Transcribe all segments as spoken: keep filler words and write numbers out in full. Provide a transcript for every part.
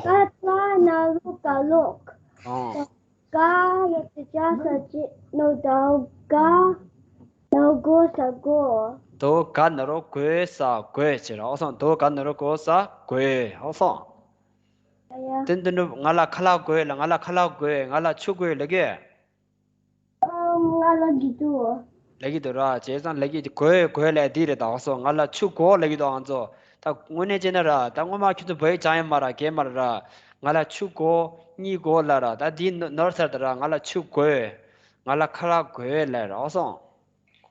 ག་ད་ན་རོ་ག་ལོག་ཨང་། ག་ཡ་ཏ་ཇ་ས་ཇི་ནོ་ད་ག་ན་གོ་ས་གོ་དོ་ག་ན་རོ་གོ་ས་གོ་ཅེས་ར། ཨོ་སོང་། དོ་ག་ན་རོ་གོ་ས་གོ། ཨོ་སོང་། ཡ་ཡ། དེ་འདི་ནུབ། ང་ལ་ཁ་ལག་དགོས་ལ། ང་ལ་ཁ་ལག་དགོས། ང་ལ་ཆུ་དགོས་ལ་གི་ང་ལ་གི་དུ། ལ་གི་དུ་ར། བྱས་ཙང་ལ་གི་དུ་དགོས་དགོས་ལ་འདི་རེད་ད། ཨོ་སོང་། ང་ལ་ཆུ་དགོས་ལ་གི་དུ། ཨང་ཚོ། ད་དངོས་གནས་བྱས་ན་ར། ད་སྔོན་མ་ཁྱོད་ཚོ་བོད་ཡིག་སྦྱང་ཡོད་མ་ར། གས་མ་ར་ར། ང་ལ་ཆུ་དགོས་གཉིས་དགོས་ལ་ར། ད་འདི་ནོར་ཚར་ད་ར། ང་ལ་ཆུ་དགོས། ང་ལ་ཁ་ལག་དགོས་ལ་ར། ཨོ་སོང་།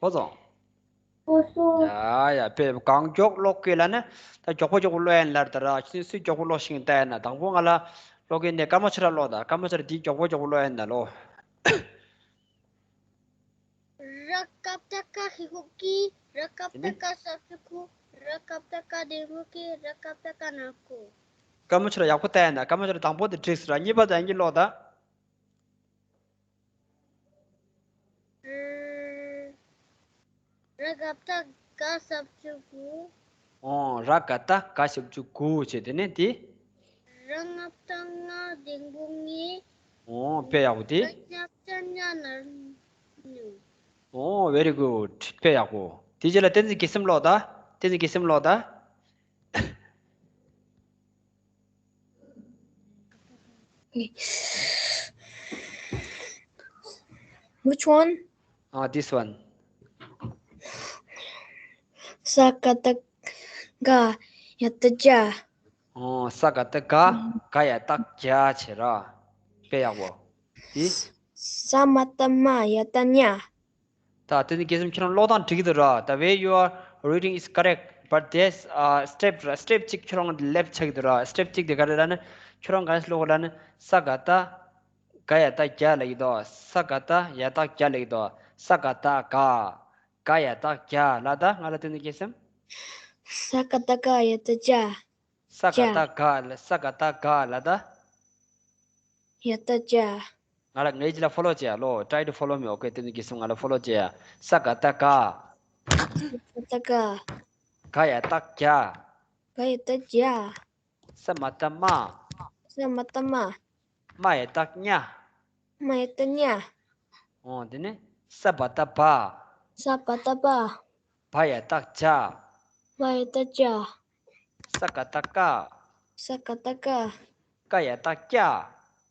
ཨོ་སོང་། ཡ་ཡ། དཔེ་གང་མགྱོགས་ཀློག་གི་ལ་ནི། ད་མགྱོགས་པོ་མགྱོགས་པོ་ཀློག་ཡ་ལ་ད་ར། ཁྱོད་ཚོས་མགྱོགས་པོ་ཀློག་ཤིང་ལྟ་ཡ་ན། དང་པོ་ང་ལ་ཀློག་གི་ནས་སྐར་མ་ཆུ་ར་ཀློག་ད། སྐར་མ་ཆུ་ར་འདི་མགྱོགས་པོ་མགྱོགས་པོ་ཀློག་ཡ་ན་ལོ། ར་ཀ་བཏགས་རྐ་ཧི་ཧུ་ཀི། ར་ཀ་བཏགས་རྐ་ས་བཅད་རྐུ། ར་ཀ་བཏགས་རྐ་འགྲེང་བུ་རྐེ། ར་ཀ་བཏགས་རྐ་ན་རྐོ། སྐར་མ་ཆུ་ར་ཡག་པོ་ལྟ་ཡ་ན། སྐར་མ་ཆུ་ར་དང་པོ་དེ་འགྲིག་སོང་ར། གཉིས་པ་དེ་ཡང་གི་ཀློག་ད། ར་ཀ་བཏགས་རྐ་ས་བཅད་རྐུ། ཨོ། ར་ཀ་བཏགས་རྐ་ས་བཅད་རྐུ་བྱས། དེ་ནས་དེ། ར་ང་བཏགས་རྔ་འགྲེང་བུ་རྔེ། ཨོ། དཔེ་ཡག་པོ་དེ། ར་ཉ་བཏགས་རྙ་ན་རྙོ། ཨོ། very good. དཔེ་ཡག་པོ། དེ་རྗེས་ལ་བསྟན་འཛིན་དགེ་སེམས་ཀློག་ད། བསྟན་འཛིན་དགེ་སེམས་ཀློག་ད། Which one? Ah, this one. ས་ཀ་བཏགས་སྒ་ཡ་བཏགས་སྒྱ། ཨོ། ས་ཀ་བཏགས་སྒ། སྒ་ཡ་བཏགས་སྒྱ་བྱས་ར། དཔེ་ཡག་པོ། དེ། ས་མ་བཏགས་སྨ་ཡ་བཏགས་སྨྱ། ད་དེ་ནི་དགེ་སེམས་ཁྱེད་རང་ཀློག་སྟངས་འགྲིག་གི་འདུག་ར། The way you are reading is correct, but there's a step ར། step གཅིག་ཁྱེད་རང་ལེབ་ཆགས་ཀྱི་འདུག་ར། step གཅིག་དེ་ག་རེ་ལབ་ན། ཁྱེད་རང་ག་རེ་ཀློག་ལབ་ན། ས་ཀ་བཏགས་སྒ་ཡ་བཏགས་སྒྱ་ལབ་ཀྱི་འདུག་ས་ཀ་བཏགས་ཡ་བཏགས་སྒྱ་ལབ་ཀྱི་འདུག་ས་ཀ་བཏགས་སྒ། སྒ་ཡ་བཏགས་སྒྱ་ལབ་ད། ང་ལ་དེ་ནི་དགེ་སེམས། ས་ཀ་བཏགས་སྒ་ཡ་བཏགས་སྒྱ། ས་ཀ་བཏགས་སྒ་ལ། ས་ཀ་བཏགས་སྒ་ལབ་ད། ཡ་བཏགས་སྒྱ། ང་ལ་ངའི་རྗེས་ལ་ཕོ་ལོ་བྱེད་ཡ་ལོ། Try to follow me, okay? དེ་ནི་དགེ་སེམས་ང་ལ་ཕོ་ལོ་བྱེད་ཡ། ས་ཀ་བཏགས་སྒ། ས་ཀ་བཏགས་སྒ། སྒ་ཡ་བཏགས་སྒྱ། སྒ་ཡ་བཏགས་སྒྱ། ས་མ་བཏགས་སྨ། ས་མ་བཏགས་སྨ། སྨ་ཡ་བཏགས་སྨྱ། སྨ་ཡ་བཏགས་སྨྱ། ཨོ། དེ་ནས་ས་བ་བཏགས་སྦ། ས་བ་བཏགས་སྦ། སྦ་ཡ་བཏགས་སྦྱ། སྦ་ཡ་བཏགས་སྦྱ། ས་ཀ་བཏགས་སྐ། ས་ཀ་བཏགས་སྐ། སྐ་ཡ་བཏགས་སྐྱ།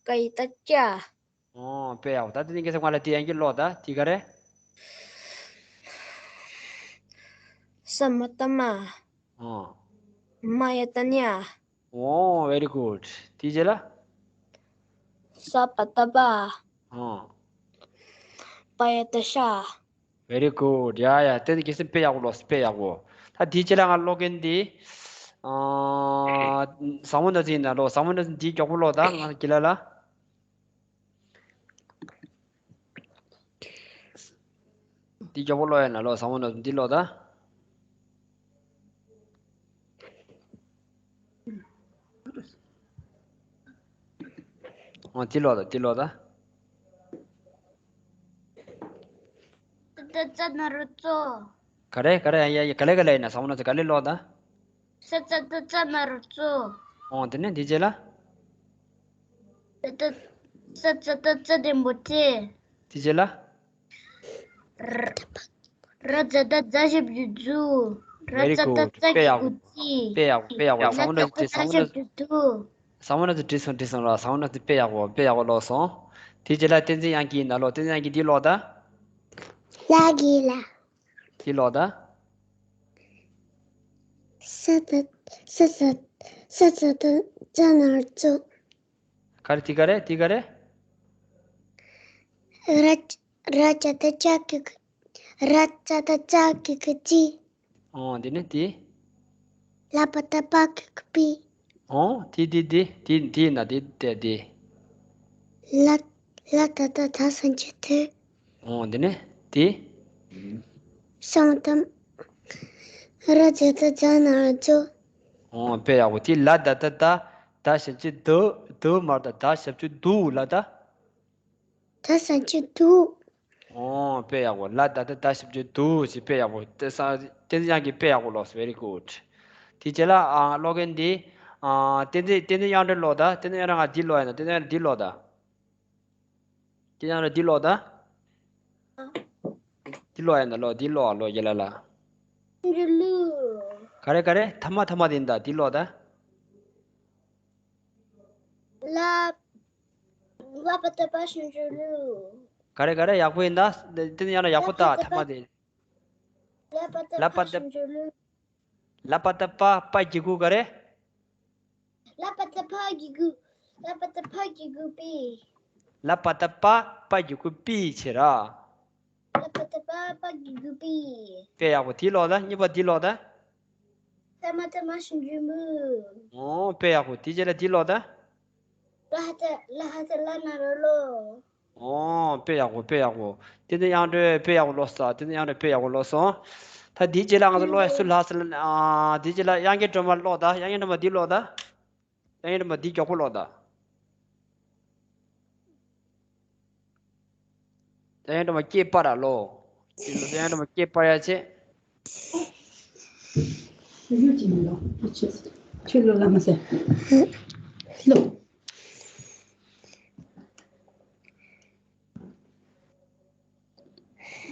སྐ་ཡ་བཏགས་སྐྱ། ཨོ། དཔེ་ཡག་པོ། ད་དེ་ནས་དགེ་སེམས་ང་ལ་དེ་ཡང་གི་ཀློག་ད། དེ་ག་རེ། ས་མ་བཏགས་སྨ། ཨོ། སྨ་ཡ་བཏགས་སྨྱ། ཨོ། very good. དེ་རྗེས་ལ། ས་བ་བཏགས་སྦ། ཨོ། སྦ་ཡ་བཏགས་སྦྱ། Very good. ཡ་ཡ། དེ་ནི་དགེ་སེམས་དཔེ་ཡག་པོ་ཀློག་སོང་། དཔེ་ཡག་པོ། ད་དེ་རྗེས་ལ་ང་ཀློག་མཁན་དེ། ཨ། བཟང་མོ་ན་ཚིག་ཡིན་ན་ཀློག་བཟང་མོ་ན་ཚིག་འདི་མགྱོགས་པོ་ཀློག་ད། ང་དགེ་ལགས་ལགས། འདི་མགྱོགས་པོ་ཀློག་ཡ་ན་ཀློག་བཟང་མོ་ན་འདི་ཀློག་ད། འོ་འདི་ཀློག་ད། འདི་ཀློག་ད། ཙ་ཙ་ན་རོ་ཙོ། ག་རེ་ག་རེ། ཡ་ཡ། ག་ལེ་ག་ལེ་ཡིན་ན་བཟང་མོ་ན་ཚིག་ག་ལེ་ཀློག་ད། ས་ཙ་ཏ་ཙ་ན་རོ་ཙོ། འོ་དེ་ནས་འདི་རྗེས་ལ། ཏ་ཏ། ས་ཙ་ཏ་ཙ་འགྲེང་བུ་ཙེ། དེ་རྗེས་ལ། ར། ར་ཛ་ད་རྫ་ཞབས་ཀྱུ་རྫུ། ར། Very good. ཙ་ད་ཙ་དཔེ་ཡག་པོ། རྫུ་ཙི། དཔེ་ཡག་པོ། དཔེ་ཡག་པོ། ན་བཟང་མོ་ན་ད་ཚིག་ད་བཟང་མོ་ན་ཞབས་ཀྱུ་དུ། བཟང་མོ་ན་ཚིག་འགྲིག་སོང་འགྲིག་སོང་ར། བཟང་མོ་ན་ཚིག་དཔེ་ཡག་པོ་དཔེ་ཡག་པོ་ཀློག་སོང་། དེ་རྗེས་ལ་བསྟན་འཛིན་དབྱངས་སྐྱིད་ཡིན་ན་ཀློག་བསྟན་འཛིན་དབྱངས་སྐྱིད་འདི་ཀློག་ད། ལ་གི་ལ། འདི་ཀློག་ད། ས་ད། ས་ས། ས་ཙ་ད་ཙ་ན་རོ་ཙོ། ག་རེ། དེ་ག་རེ། དེ་ག་རེ། ར། ར་ཙ་ད་ཙ་གི་གུ། ར་ཙ་ད་ཙ་གི་གུ་ཙི། ཨོ་འདི་ནི་དེ། ལ་བ་བཏགས་སྦ་གི་གུ་སྦི། ཨོ་དེ་དེ་དེ། དེ་དེ་ན་དེ་དེ་དེ། ལ། ལ་ད་ད་དྷ་ས་འགྱུར་དྷོ། ཨོ་འདི་ནི་དེ། ས་མ་བཏགས་སྨ། ར་ཛ་ད་རྫ་ན་རོ་རྫོ། ཨོ་དཔེ་ཡག་པོ། དེ་ལ་ད་ད་ད་དྷ་ཞབས་ཀྱུ་དྷོ། དྷོ་མ་རེད་ད། དྷ་ཞབས་ཀྱུ་དྷུ་ལ་ད། དྷ་ཞབས་ཀྱུ་དྷུ། ཨོ་དཔེ་ཡག་པོ། ལ་ད་ད་དྷ་ཞབས་ཀྱུ་དྷུ་ཞེས་དཔེ་ཡག་པོ། དེ་ས་བསྟན་འཛིན་དབྱངས་སྐྱིད་དཔེ་ཡག་པོ་ཀློག་སོང་། Very good. དེ་རྗེས་ལ་ཨ་ཀློག་མཁན་འདི། ཨ། བསྟན་འཛིན། བསྟན་འཛིན་དབྱངས་སྒྲོན་ཀློག་ད། བསྟན་འཛིན་དབྱངས་སྒྲོན། ང་འདི་ཀློག་ཡིན་ད། བསྟན་འཛིན་དབྱངས་སྒྲོན་འདི་ཀློག་ད། བསྟན་འཛིན་དབྱངས་སྒྲོན་འདི་ཀློག་ད། འདི་ཀློག་ཡིན་ད། ཀློག་འདི་ཀློག་ཨ། ཀློག་རྒན་ལགས་ལ། འགྲོ་ལུགས། ག་རེ་ག་རེ། ཐ་མ་ཐ་མ་དེ་ཡིན་ད། འདི་ཀློག་ད། ལ། ལ་པ་བཏགས་པ་ཞབས་ཀྱུ་ལུ། ག་རེ་ག་རེ། ཡག་པོ་ཡིན་ད། དེ་ནི་ཡང་ན་ཡག་པོ་ལྟ། ཐ་མ་དེ། ལ་པ་བཏགས་པ་ཞབས་ཀྱུ་ལུ། ལ་པ་བཏགས་པ། པ་གི་གུ་ག་རེ། ལ་པ་བཏགས་པ་གི་གུ། ལ་པ་བཏགས་པ་གི་གུ་པི། ལ་པ་བཏགས་པ། པ་གི་གུ་པི་བྱས་ར། ལ་པ་བཏགས་པ། པ་གི་གུ་པི། དཔེ་ཡག་པོ། དེ་ཀློག་ད། གཉིས་པ་འདི་ཀློག་ད། ཐ་མ་ཐ་མ་ཞབས་ཀྱུ་མུ། ཨོ། དཔེ་ཡག་པོ། དེའི་རྗེས་ལ་འདི་ཀློག་ད། ལ་ཧ་ཏ། ལ་ཧ་ཏ་ལ་ན་རོ་ལོ། ཨོ། དཔེ་ཡག་པོ། དཔེ་ཡག་པོ། བསྟན་འཛིན་དབྱངས་སྒྲོན་དཔེ་ཡག་པོ་ཀློག་སོང་། བསྟན་འཛིན་དབྱངས་སྒྲོན་དཔེ་ཡག་པོ་ཀློག་སོང་། ད་དེའི་རྗེས་ལ་ང་ཚོ་ཀློག་ཡ་སུ་ལྷག་སོང་ལབ་ན། ཨ། དེའི་རྗེས་ལ་དབྱངས་སྐྱིད་སྒྲོལ་མ་ཀློག་ད། དབྱངས་སྐྱིད་སྒྲོལ་མ་འདི་ཀློག་ད། དབྱངས་སྒྲོལ་མ་འདི་མགྱོགས་པོ་ཀློག་ད། དབྱངས་སྒྲོལ་མ་སྐྱེས་པར་ལོ། དབྱངས་སྒྲོལ་མ་སྐྱེས་པར་ཡ་ཆེ། ཁྱོད་ལོ་ལ་མ་ཟེར། ལོ།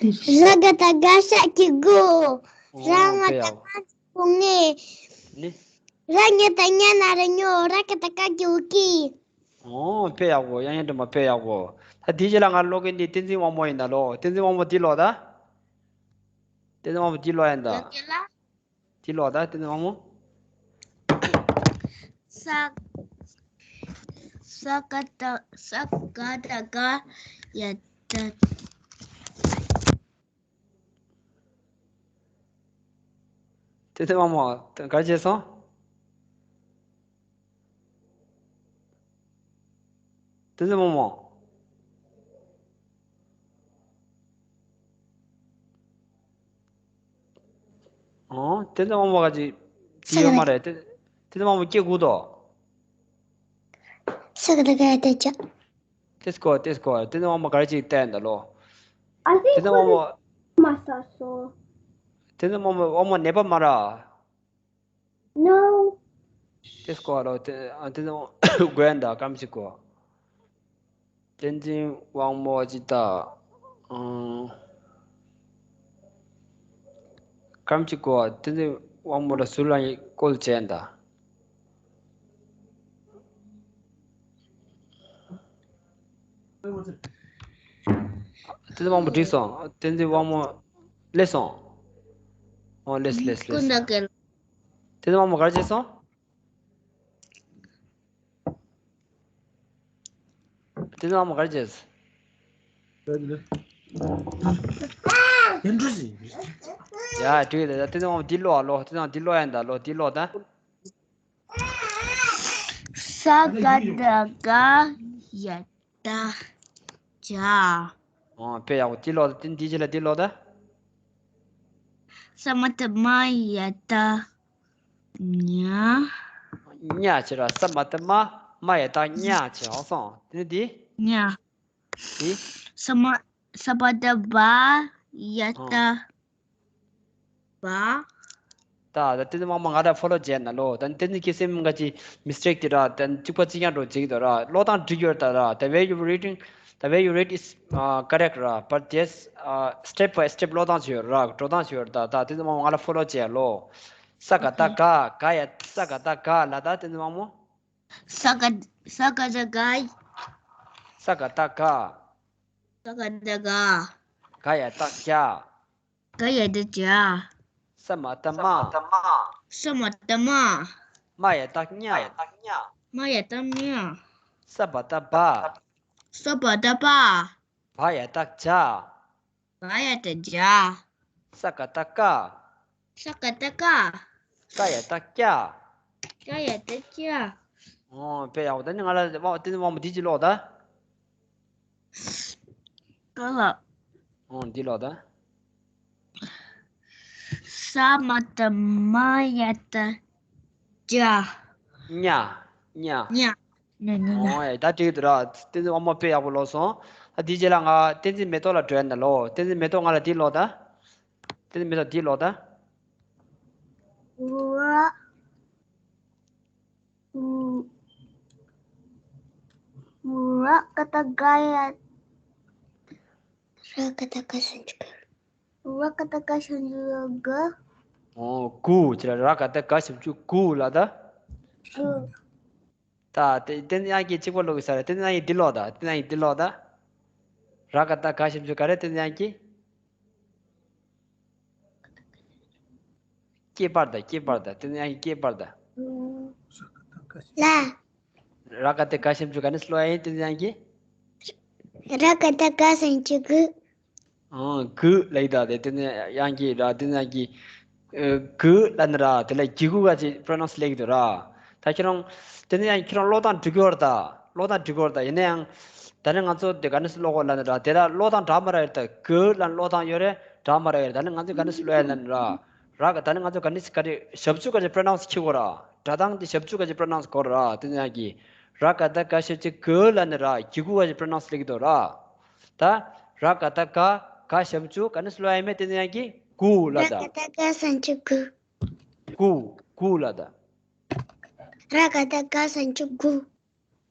ར་ག་བཏགས་རྒ་ཞབས་ཀྱུ་རྒོ། ཨོ། ར་ང་བཏགས་ང་ཞབས་ཀྱུ་ངེ། ནི། ར་ཉ་བཏགས་རྙ་ན་རོ་ཉོ། ར་ཀ་བཏགས་རྐ་གི་གུ་ཀི། ཨོ། དཔེ་ཡག་པོ། དབྱངས་སྒྲོལ་མ་དཔེ་ཡག་པོ། ད་དེའི་རྗེས་ལ་ང་ཀློག་མཁན་འདི་བསྟན་འཛིན་དབང་མོ་ཡིན་ད་ལོ། བསྟན་འཛིན་དབང་མོ་འདི་ཀློག་ད། བསྟན་འཛིན་དབང་མོ་འདི་ཀློག་ཡིན་ད་ལོ། ཡ་གི་ལ། འདི་ཀློག་ད། བསྟན་འཛིན་དབང་མོ། ས། ས་ག་བཏགས། ས་ག་བཏགས་སྒ་ཡ་བཏགས། བསྟན་འཛིན་དབང་མོ་ག་རེ་བྱས་སོང་། བསྟན་འཛིན་དབང་མོ། ཨོ། བསྟན་འཛིན་དབང་མོ་ག་ཅིག་ཅི་ཡོད་མ་རེད། བསྟན་བསྟན་འཛིན་དབང་མོ་སྐྱེ་དགོས་དོ། ས་ག་བཏགས་སྒ་ཡ་བཏགས་སྒྱ། ཏེ་སྐོར། ཏེ་སྐོར། བསྟན་འཛིན་དབང་མོ་ག་རེ་ཅིག་བལྟས་འདུག་ལོ། ཨ་ཙི། བསྟན་འཛིན་དབང་མོ། མ་ཟ་སོང་། བསྟན་འཛིན་དབང་མོ། དབང་མོ་ནད་པ་མ་རེད། No། ཏེ་སྐོར་ལོ། ཏེ། ཨ། བསྟན་འཛིན་དབང་མོ་དགོས་འདུག་གམ་ཅིག་གོ། བསྟན་འཛིན་དབང་མོ་ཅིག་ད། ཨང་། གམ་ཅིག་གོ། བསྟན་འཛིན་དབང་མོ་ལ་ཟུར་ལ་ཡི་བཀོལ་བྱས་འདུག། བསྟན་འཛིན་དབང་མོ་འགྲིག་སོང་། བསྟན་འཛིན་དབང་མོ་སླེབས་སོང་། ཨོ། སླེབས་སླེབས་སླེབས། ཀུན་ད་གལ། བསྟན་འཛིན་དབང་མོ་ག་རེ་བྱས་སོང་། བསྟན་འཛིན་དབང་མོ་ག་རེ་བྱས། ཡ། འགྲིག་ད། བསྟན་འཛིན་དབང་མོ་འདི་ཀློག་ཨ་ལོ། བསྟན་འཛིན་དབང་མོ་འདི་ཀློག་ཡ་འདུག་ལོ། འདི་ཀློག་ད། ས་ག་བཏགས་སྒ་ཡ་བཏགས་སྒྱ། ཨོ། དཔེ་ཡག་པོ། འདི་ཀློག་ད། འདི་རྗེས་ལ་འདི་ཀློག་ད། ས་མ་བཏགས་སྨ་ཡ་བཏགས་སྨྱ། སྨྱ་བྱས་ར། ས་མ་བཏགས་སྨ། སྨ་ཡ་བཏགས་སྨྱ་བྱས། ཧ་སོང་། དེ་ནས་འདི། སྨྱ། འདི། ས་མ། ས་མ་བཏགས་སྦ་ཡ་བཏགས་སྦ། ད་ད་བསྟན་འཛིན་དབང་མོ་ང་ལ་ཕོ་ལོ་བྱས་ན་ལོ། ད་བསྟན་འཛིན་སྐྱིད་སེམས་ག་ཅིག་མི་སི་ཊེག་དེ་ར། ད་གཅིག་པ་གཅིག་རྐྱང་འགྲོ་བྱེད་ཀྱི་འདུག་ར། ཀློག་སྟངས་འགྲིག་ཡོད་ད་ར། The way you reading, the way you read is, uh, correct ར། But just, uh, step by step ཀློག་སྟངས་ཅིག་ཡོད་ར། འགྲོ་སྟངས་ཅིག་ཡོད་ད། ད་བསྟན་འཛིན་དབང་མོ་ང་ལ་ཕོ་ལོ་བྱས་ལོ། ས་ག་བཏགས་སྒ། སྒ་ཡ། ས་ག་བཏགས་སྒ་ལ་ད་བསྟན་འཛིན་དབང་མོ། ས་ག། ས་ག་བཏགས་སྒ། ས་ག་བཏགས་སྒ། ས་ག་བཏགས་སྒ། སྒ་ཡ་བཏགས་སྒྱ། སྒ་ཡ་བཏགས་སྒྱ། ས་མ་བཏགས་སྨ། ས་མ་བཏགས་སྨ། སྨ་ཡ་བཏགས་སྨྱ། སྨ་ཡ་བཏགས་སྨྱ། ས་བ་བཏགས་སྦ། ས་བ་བཏགས་སྦ། བ་ཡ་བཏགས་བྱ། བ་ཡ་བཏགས་བྱ། ས་ག་བཏགས་སྐ། ས་ག་བཏགས་སྐ། སྐ་ཡ་བཏགས་སྐྱ། སྐ་ཡ་བཏགས་སྐྱ། ཨོ། དཔེ་ཡག་པོ། ད་ནི་ང་ལ་དབང་། དེ་ནི་དབང་པོ་འདི་གཅིག་ཀློག་ད། ཀ་ལ། ཨོ། འདི་ཀློག་ད། ས་མ་བཏགས་སྨ། ཡ་བཏགས་སྨྱ། སྨྱ། སྨྱ། སྨྱ། སྨྱ། སྨྱ། ཨོ། ཡ། ད་འགྲིག་འདུག་ར། བསྟན་འཛིན་དབང་མོ་དཔེ་ཡག་པོ་ཀློག་སོང་། ད་འདིའི་རྗེས་ལ་ང་བསྟན་འཛིན་མེ་ཏོག་ལ་འགྲོ་ཡ་ན་ལོ། བསྟན་འཛིན་མེ་ཏོག་ང་ལ་འདི་ཀློག་ད། བསྟན་འཛིན་མེ་ཏོག་འདི་ཀློག་ད། ད་ག་ཡ། ར་ག་བཏགས་ག་ཞབས་ཀྱུ་གུ། ར་ག་བཏགས་ག་ཞབས་ཀྱུ་གུ། ཨོ། གུ་ཅི་ར། ར་ག་བཏགས་ག་ཞབས་ཀྱུ་གུ་ལ་ད། གུ། ད་དེ་དེ་ནི་ཡང་གི་གཅིག་པ་ཀློག་གི་ས་རེད། དེ་ནི་ཡང་གི་འདི་ཀློག་ད། དེ་ནི་ཡང་གི་འདི་ཀློག་ད། ར་ག་བཏགས་ག་ཞབས་ཀྱུ་ག་རེད། དེ་ནི་ཡང་གི། སྐྱེས་པར་ད། སྐྱེས་པར་ད། དེ་ནི་ཡང་གི་སྐྱེས་པར་ད། ལ། ར་ག་བཏགས་ག་ཞབས་ཀྱུ་ག་ནི་སློ་ཡ་ཡིན། དེ་ནི་ཡང་གི། ར་ག་བཏགས་ག་ཞབས་ཀྱུ་གུ། ཨང་། གུ་ལ་ཡི་ད། དེ་དེ་ནི་ཡང་གི་ར། དེ་ནི་ཡང་གི། ཨ། གུ་ལ་ནི་ར། དེ་ལ་གི་གུ་ག་ཅི་པྲོ་ནོན་སི་ལེགས་འདུག་ར། ད་ཁྱེད་རང་། དེ་ནི་ཡང་ཁྱེད་རང་ཀློག་སྟངས་འགྲིག་གི་ཡོད་རེད་ད། ཀློག་སྟངས་འགྲིག་གི་ཡོད་རེད་ད། ཡིན་ན་ཡང་། ད་ནི་ང་ཚོ་དེ་ག་ནི་སི་ཀློག་གོ་ལ་ནི་ར། དེ་ལ་ཀློག་སྟངས་འདྲ་མ་ར་ཡོད་ད། གུ་ལ་ནི་ཀློག་སྟངས་ཡོད་རེད། འདྲ་མ་ར་ཡོད་རེད། ད་ནི་ང་ཚོ་ག་ནི་སི་ཀློག་ཡ་ལ་ནི་ར། ར་ག་ད་ནི་ང་ཚོ་ག་ནི་སི་ག་རེ་ཞབས་ཀྱུ་ག་ཅི་པྲོ་ནོན་སི་ཁྱི་གོ་ར། སྒྲ་གདངས་དེ་ཞབས་ཀྱུ་ག་ཅི་པྲོ་ནོན་སི་གོ་ར། དེ་ནི་ཡང་གི། ར་ག་བཏགས་ག་ཞབས་ཀྱུ་གུ་ལ་ནི་ར། གི་གུ་ག་ཅི་པྲོ་ནོན་སི་ལེགས་འདུག་ར། ད། ར་ག་བཏགས་ག། ག་ཞབས་ཀྱུ་ག་ནི་སི་ཀློག་ཡ་མེད། དེ་ནི་ཡང་གི་གུ་ལ་ད། ར་ག་བཏགས་ག་ཞབས་ཀྱུ་གུ། གུ། གུ་ལ་ད། ར་ག་བཏགས་ག་ཞབས་ཀྱུ་གུ།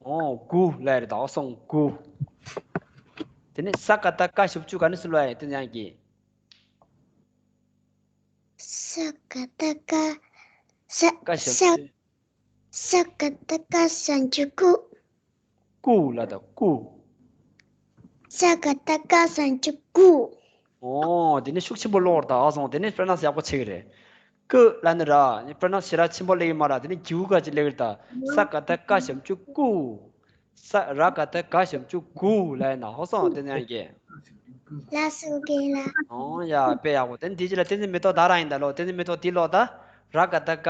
ཨོ། གུ་ལ་ཡ་རེད་ད། ཨོ་སོང་། གུ། དེ་ནི་ས་ག་བཏགས་སྐ་ཞབས་ཀྱུ་ག་ནི་སི་ཀློག་ཡ་ཡིན། དེ་ནི་ཡང་གི། ས་ག་བཏགས་སྐ། ས། སྐ་ཞབས་ས། ཀྱུ། ས་ག་བཏགས་སྐ་ཞབས་ཀྱུ་སྐུ། སྐུ་ལ་ད། སྐུ། ས་ག་བཏགས་སྐ་ཞབས་ཀྱུ་སྐུ། ཨོ། དེ་ནི་ཤུགས་ཆེན་པོ་ཀློག་ར་ད། ཨ་སོང་། དེ་ནི་པྲོ་ནོན་སི་ཡག་པོ་ཆགས་ཀྱི་རེད། སྐུ་ལ་ནི་ར། ནི་པྲོ་ནོན་སི་ཞེ་དྲག་ཆེན་པོ་ལེགས་ཡོད་མ་ར། དེ་ནི་གི་གུ་ག་ཅི་ལེགས་རེད་ད། ས་ག་བཏགས་སྐ་ཞབས་ཀྱུ་སྐུ། ས། ར་ག་བཏགས་ག་ཞབས་ཀྱུ་གུ་ལ་ཡིན་ན། ཧོ་སོང་། དེ་ནི་ཡང་གི། ལ་སུ་གེ་ལ། ཨོ་ཡ། དཔེ་ཡག་པོ། དེ་ནི་དེ་ཅི་ལ་བསྟན་འཛིན་མེ་ཏོག་ད་རང་ཡིན་ད་ལོ། བསྟན་འཛིན་མེ་ཏོག་དེ་ཀློག་ད། ར་ག་བཏགས་ག།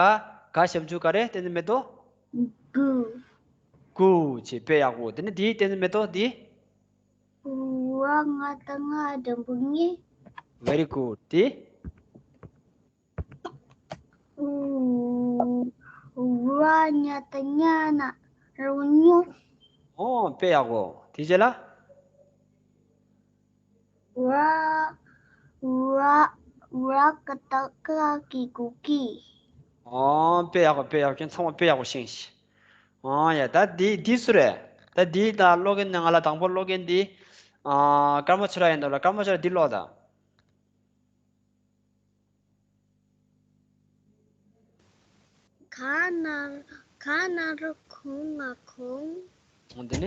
ག་ཞབས་ཀྱུ་ག་རེ། བསྟན་འཛིན་མེ་ཏོག་གུ། གུ་བྱས། དཔེ་ཡག་པོ། དེ་ནི་དེའི་བསྟན་འཛིན་མེ་ཏོག་དེ། ར་ང་བཏགས་རྔ་འགྲེང་བུ་རྔེ། Very good། དེ། ར་ཉ་བཏགས་རྙ་ན་རོ་རྙོ། ཨོ། དཔེ་ཡག་པོ། དེ་རྗེས་ལ། ར། ར། ར་ག་བཏགས་རྐ་གི་གུ་རྐིས། ཨོ། དཔེ་ཡག་པོ། དཔེ་ཡག་པོ། ཁྱེད་ཚང་མ་དཔེ་ཡག་པོ་ཤེས་ཤིག་ཨོ་ཡ། ད་འདི་འདི་སུ་རེད། ད་འདི་ད་ཀློག་མཁན་ནི། ང་ལ་དང་པོ་ཀློག་མཁན་འདི། ཨ། ཀརྨ་ཆོས་གྲགས་ཡིན་འདུག་ལ། ཀརྨ་ཆོས་གྲགས་འདི་ཀློག་ད། ག་ན་རོ་ག་ན་རོ་གོ་ང་གོང་། འོ་དེ་ནས།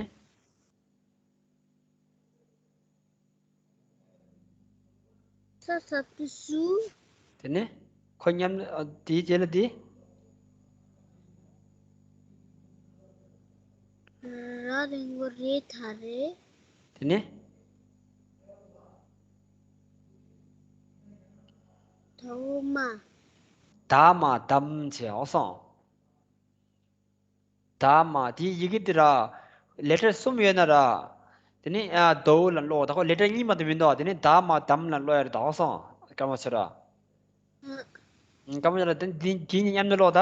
ས་ཟ་དུ་སུ། དེ་ནས་ཁོ་མཉམ། ཨ། དེའི་རྗེས་ལ་དེ། ར་འགྲེང་བུ་རེ་ད་རེད། དེ་ནས། ད་འོག་མ། ད་མ་དམ་བྱས། འོ་སོང་། ད་མ་དེའི་ཡི་གེ་དེ་ར། ལེ་ཊར་གསུམ་ཡོད་ན་ར། དེ་ནི། ཨ། དོ་ལ་ཀློག་ད། ཁོ་ལེ་ཊར་གཉིས་མ་གཏོགས་མི་འདུག་དེ་ནི་ད་མ་དམ་ལ་ཀློག་ཡ་རེད། ད་འོ་སོང་། ཀརྨ་ཆོས་གྲགས། ཀརྨ་ཆོས་གྲགས། དེ་འདི་འདི་གཉིས་མཉམ་དུ་ཀློག་ད།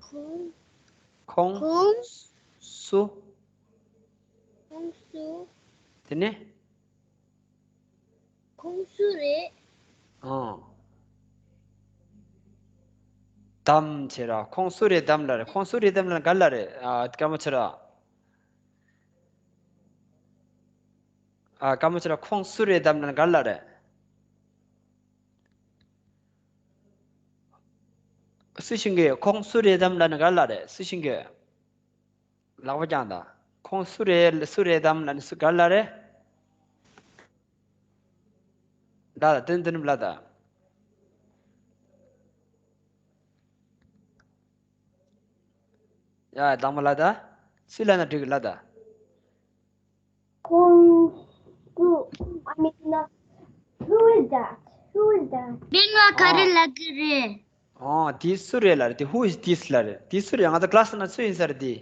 ཁོང་། ཁོང་། ཁོང་། སུ། ཁོང་སུ། དེ་ནས། ཁོང་སུ་རེད། ཨང་། དམ་བྱས་ར། ཁོང་སུ་རེད་དམ་ལ་རེད། ཁོང་སུ་རེད་དམ་ལ་ག་ལ་རེད། ཨ། ཀརྨ་ཆོས་གྲགས། ཨ། ཀརྨ་ཆོས་གྲགས། ཁོང་སུ་རེད་དམ་ལ་ག་ལ་རེད། སུ་ཞིག་གིས་ཁོང་སུ་རེད་དམ་ལ་ནི་ག་ལ་རེད། སུ་ཞིག་གིས་ལག་པ་བརྐྱངས་དང་། ཁོང་སུ་རེད། སུ་རེད་དམ་ལ་ནི་སུ་ག་ལ་རེད། ལ་ད་དེ་འདི་ནི་ལ་ད། ཡ། དང་པོ་ལ་ད། སུ་ལ་ན་འགྲིག་ལ་ད། ཁོང་སུ། I mean, uh, who is that? Who is that? མིང་ལ་ག་རེ་ལབ་ཀྱི་རེད། ཨོ། དེ་སུ་རེད་ལ་རེད། དེ་who is this ལ་རེད། དེ་སུ་རེད། ང་ཚོ་ཀླ་སི་ན་སུ་ཡིན་ས་རེད་དེ།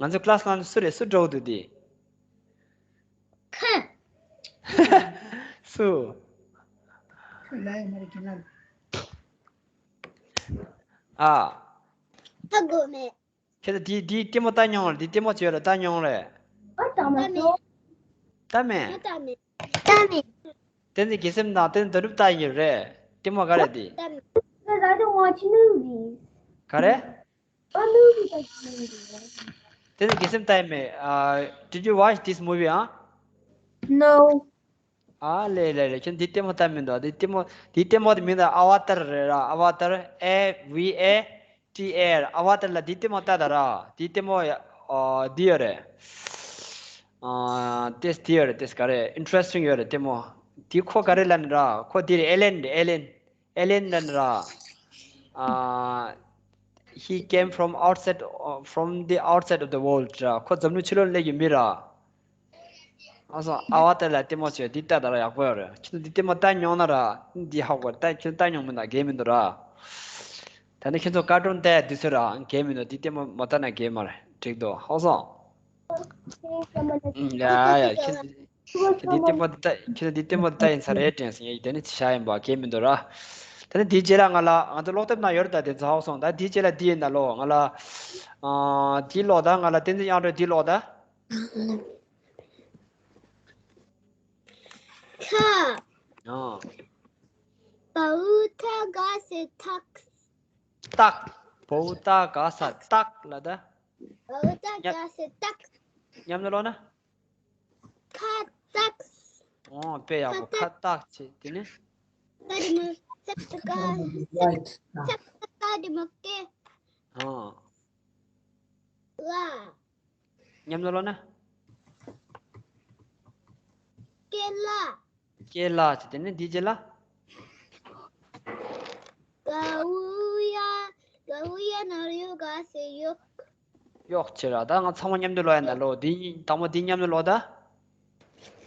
ང་ཚོ་ཀླ་སི་ན་སུ་རེད། སུ་འགྲོ་འདུག་དེ། ཁ། སུ། ཁ་ལ་ཡ་མ་རེད་ཀྱི་ན། ཨ། ཧ་གོ་མེད། ཁྱེད་ཚོ་དེའི་དེའི་ལྟད་མོ་ལྟ་མྱོང་རེད། དེའི་ལྟད་མོ་བྱོས་ལ་ལྟ་མྱོང་རེད། ཨ། ལྟ་མ་སོང་། ལྟ་མེད། ལྟ་མེད། ལྟ་མེད། བསྟན་འཛིན་དགེ་སེམས་དང་བསྟན་འཛིན་དོན་གྲུབ་ལྟ་ཡིན་རེད། ལྟད་མོ་ག་རེ་དེ། ལྟ་མེད། Because I don't watch movies. ག་རེ། དེ་ནི་དགེ་སེམས་ལྟ་ཡི་མེད། Uh, did you watch this movie, huh? No. ཨ་ལེ་ལེ་ལེ། ཁྱོད་འདི་ལྟད་མོ་ལྟ་མི་འདུག་འདི་ལྟད་མོ་འདི་ལྟད་མོ་དེ་མིང་ལ་ཨ་ཝ་ཏར་རེད་ར། ཨ་ཝ་ཏར། A V A T R། ཨ་ཝ་ཏར་ལ་འདི་ལྟད་མོ་ལྟ་ད་ར། འདི་ལྟད་མོ་ཡ་ཨ་འདི་ཡོད་རེད། ཨ་ཏེས་འདི་ཡོད་རེད། ཏེས་ག་རེ་ཨིན་ཊ་རེ་སི་ཊིང་ཡོད་རེད་ལྟད་མོ། འདི་ཁོ་ག་རེ་ལབ་ན་ར། ཁོ་འདི་རེད། ཨེ་ལེན་རེད། ཨེ་ལེན། ཨེ་ལེན་ལབ་ན་ར། ཨ་He came from outside, uh, from the outside of the world. ར། ཁོ་འཛམ་གླིང་ཕྱི་ལོགས་སླེབས་ཀྱི་མི་ར། ཨ་སོ་ཨ་ཝ་ཏར་ལ་ལྟད་མོ་བྱོས། འདི་ལྟ་ད་ར་ཡག་པོ་ཡོད་རེད། ཁྱེད་ཚོ་འདི་ལྟད་མོ་ལྟ་མྱོང་ན་ར། འདི་ཧ་གོ་ལྟ། ཁྱེད་ལྟ་མྱོང་མི་འདུག་འགན་མི་འདུག་ར། ད་ནི་ཁྱེད་ཚོ་ཀར་ཊུན་ལྟ་འདི་ཚོ་ར་འགན་མི་འདུག་འདི་ལྟད་མོ་མ་ལྟ་ན་འགན་མ་རེད། འགྲིག་འདུག་ཧ་སོ། ཡ་ཡ་ཁྱེད་ཁྱེད་འདི་ལྟད་མོ་ལྟ། ཁྱེད་འདི་ལྟད་མོ་ལྟ་ཡིན་ས་རེད་དྲན་སོང་ཡ། དེ་ནི་བྱ་ཡིན་པ་འགན་མི་འདུག་ར། ད་ནི་འདིའི་རྗེས་ལ་ང་ལ་ང་ཚོ་ཀློག་དེབ་ནང་ཡོད་རེད། ད་དེ་ཚོ་ཧ་གོ་སོང་། ད་འདིའི་རྗེས་ལ་འདི་ཡིན་ད་ལོ། ང་ལ་ཨ་འདི་ཀློག་ད། ང་ལ་བསྟན་འཛིན་དབྱངས་སྒྲོན་འདི་ཀློག་ད། ཁ། ཨ། བའུ་ཐ་ག་ས་ཐག་སྟག་བའུ་ཏ་ག་ས་སྟག་ལ་ད། བའུ་ཐ་ག་ས་སྟག་མཉམ་དུ་ཀློག་ན། ཁ་སྟག་ཨོ་དཔེ་ཡག་པོ། ཁ་སྟག་བྱས། དེ་ནི། ད་དེ་མོ་སྟག་ཏུ་ཀ་སྟག་ཏུ་ཀ་དེ་མོ་ཀེ། ཨོ། ལ། མཉམ་དུ་ཀློག་ན། ཀེ་ལ། ཀེ་ལ་བྱས། དེ་ནི་འདིའི་རྗེས་ལ། གའུ་ཡ། གའུ་ཡ་ན་རོ་ག་ས་གཡོག་གཡོག་བྱས་ར། ད་ང་ཚང་མ་མཉམ་དུ་ཀློག་ཡ་ད་ལོ། འདི་དང་པོ་འདི་མཉམ་དུ་ཀློག་ད།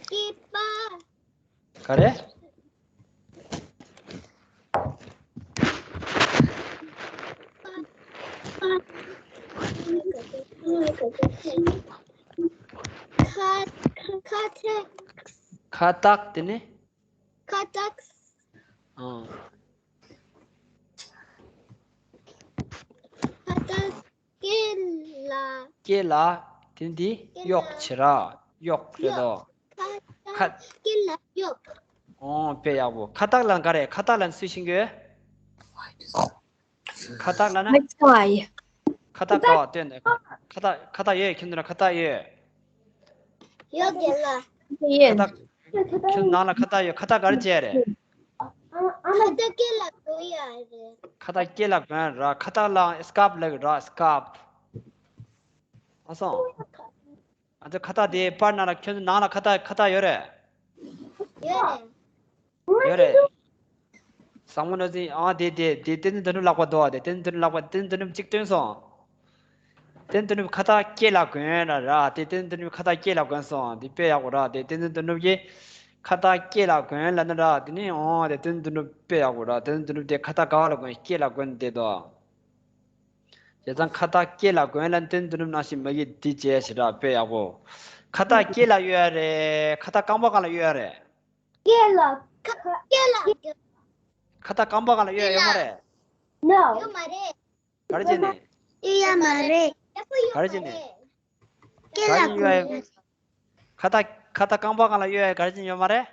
སྐྱེས་པ། ག་རེ། ཁ་ཁ་ཁ་ཐག་ཁ་བཏགས། དེ་ནི། ཁ་བཏགས། ཨང་། ཁ་བཏགས། སྐེ་ལ། སྐེ་ལ། དེ་འདི་གཡོག་བྱེད་ར། གཡོག་རེད་དོ། ཁ་ཁ། སྐེ་ལ་གཡོག་ཨོ་དཔེ་ཡག་པོ། ཁ་བཏགས་ལ་ག་རེ། ཁ་བཏགས་ལ་སུས་ཤེས་ཀྱི་ཡོད། ཁ་བཏགས་ལ་ན། Next one. ཁ་བཏགས་ག་བ་སྟོན་ནས། ཁ་བཏགས་ཁ་བཏགས་ཡོད། ཁྱོད་ཚོ་ལ་ཁ་བཏགས་ཡོད། ཡོད་རྒན་ལགས། Yes. ཁ་བཏགས། ཁྱོད་ནང་ལ་ཁ་བཏགས་ཡོད། ཁ་བཏགས་ག་རེ་བྱས་རེད། ཁ་བཏགས་སྐེ་ལ་གོན་ཡ་རེད། ཁ་བཏགས་སྐེ་ལ་གོན་ར། ཁ་བཏགས་ལ་སི་ཀར་ཕ་ལབ་ར། སི་ཀར་ཕ། ཨ་སོང་། ང་ཚོ་ཁ་བཏགས་དེ་པར་ནང་ལ། ཁྱོད་ཚོ་ནང་ལ་ཁ་བཏགས་ཁ་བཏགས་ཡོད་རེད། ཡོད་རེད། ཡོད་རེད། བཟང་མོ་ནོར་འཛིན། ཨ་དེ་དེ་དེ་བསྟན་འཛིན་དོན་གྲུབ་ལག་པ་འདུག་དེ་བསྟན་འཛིན་དོན་གྲུབ་ལག་པ། བསྟན་འཛིན་དོན་གྲུབ་གཅིག་སྟོན་སོང་། བསྟན་འཛིན་དོན་གྲུབ་ཁ་བཏགས་སྐེ་ལ་གོན་ལ་ར། དེ་བསྟན་འཛིན་དོན་གྲུབ་ཁ་བཏགས་སྐེ་ལ་གོན་སོང་། དེ་དཔེ་ཡག་པོ་ར། དེ་བསྟན་འཛིན་དོན་གྲུབ་ཀྱིས་ཁ་བཏགས་སྐེ་ལ་གོན་ལ་ནི་ར། དེ་ནི་ཨོ་དེ་བསྟན་འཛིན་དོན་གྲུབ་དཔེ་ཡག་པོ་ར། བསྟན་འཛིན་དོན་གྲུབ་དེ་ཁ་བཏགས་ག་བ་ལ་གོན། སྐེ་ལ་གོན་བསྡད་དོ། བྱས་ཙང་ཁ་བཏགས་སྐེ་ལ་གོན་ལ་བསྟན་འཛིན་དོན་གྲུབ་ནང་བཞིན་མ་གི་འདི་བྱས་ཞེ་དྲག་དཔེ་ཡག་པོ། ཁ་བཏགས་སྐེ་ལ་གཡོག་ཡ་རེད། ཁ་བཏགས་རྐང་པ་སྒང་ལ་གཡོག་ཡ་རེད། སྐེ་ལ། ཁ་སྐེ་ལ། ཁ་བཏགས་རྐང་པ་སྒང་ལ་གཡོག་ཡ་ཡོད་མ་རེད། ནོ། ཡོད་མ་རེད། ག་རེ་བྱས་ནས། ཡོད་མ་རེད། ཡག་པོ་ཡོད་མ་རེད། ག་རེ་བྱས་ནས། སྐེ་ལ་གོན་ཡ། ཁ་བཏགས་ཁ་བཏགས་རྐང་པ་སྒང་ལ་གཡོག་ཡ་ག་རེ་བྱས་ནས་ཡོད་མ་རེད།